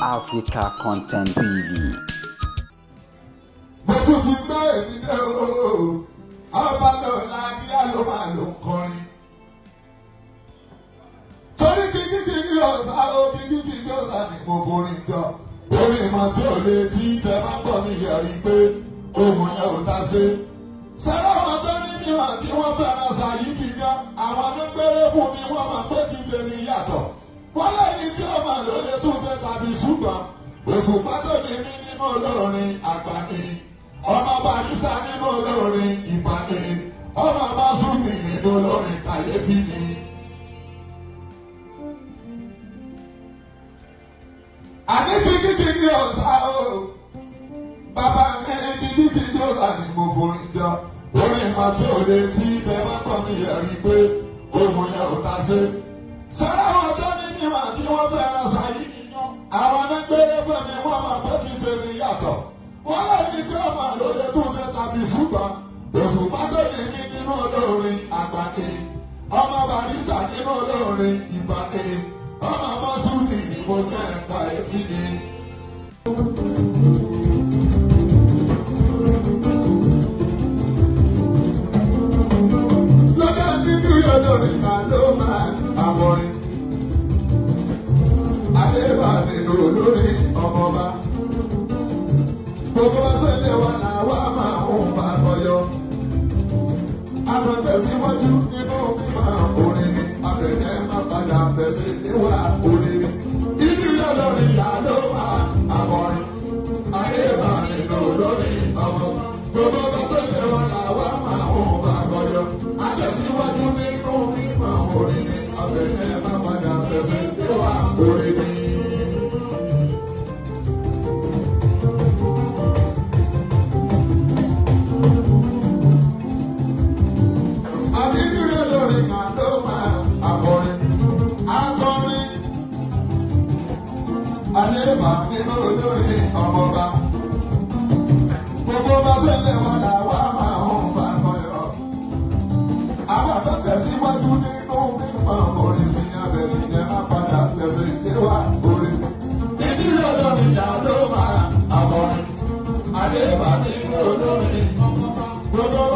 Africa Content TV. Mo tún ti gbé èmi dé o, ọba lọ́la kíá ló máa ló ń kọrin. Torí kìkìkì ọ̀sà o, kìkìkì ọ̀sà ni mo borin jọ. Orin ìmọ̀ tí ò lè tí tẹ bá gbọ́ mi yẹ̀rí pé ohun yẹn ò ta sí. Sẹ́rọ̀ àwọn tó ní níwọ̀n tí wọ́n fẹ́ràn ṣàyí kíkà, àwọn ló gbére fún mi wọ́n máa pé kí tèmi yàtọ̀. Wọ́n lẹ́yìn tí ó máa lóye tó ṣe tàbí ṣùgbọ́n òṣùpá tó ní mí nínú olórin àgbà ni. Ọmọ Barrister nínú olórin ìbà ni. Ọmọ Masuki nínú olórin kàyéfì ni. Àní kìkìkì ọ̀sà o, bàbá mi kìkìkì ọ̀sà ni mo forin jọ. Orin máa tí ò lè tí tẹ bá gbọ́ mi yẹ̀rí pé ohun yẹn ò ta sí. Sọ́dọ̀ wọn tó ní níwọ̀n tí wọ́n fẹ́ràn sáyé. Àwọn anágbére fún mi wọ́n máa bọ́ ti tèmi yàtọ̀. Wọ́n lẹ́ni tí ó máa lóye tó ṣe tàbí ṣùgbọ́n. Òṣùpá tó ní mí nínú olórin àgbà ni. Ọmọ Barrister nínú olórin ìbà ni. Ọmọ Masuki ni mo jẹ́ ẹ̀ka èéfín ni. Lọ́jọ́ nínú olórin kan ló máa àwọ̀rin. Adébà nínú olórin ọmọba. Gbogbo wa sẹ́lẹ̀ wa làwa máa ń bá bọyọ. Àwọn tẹ̀síwájú nínú mímọ́ orin ni abẹ̀rẹ̀ má padà bẹ̀sí níwà orin ni. Inú olórin yà ló máa àwọ̀rin. Adébà nínú olórin ọmọba. Gbogbo wa sẹ́lẹ̀ wa làwa máa ń bá bọyọ. Àtẹ̀síwájú nínú mímọ́ orin ni abẹ̀rẹ̀ má padà bẹ̀sí níwà orin ni. Àlébà nínú olórin ọmọba. Gbogbo bá sẹ́lẹ̀ wà láwa máa ń bá kọyọ̀. Àwọn àtàtẹ̀ síwájú nínú mímọ́ orin sí abẹ́rẹ́ ìjẹ́ má padà tẹ̀sí níwá orin. Ìdílé olórin yà ló máa àbọ̀rin. Àlébà nínú olórin ọmọba. Gbogbo bá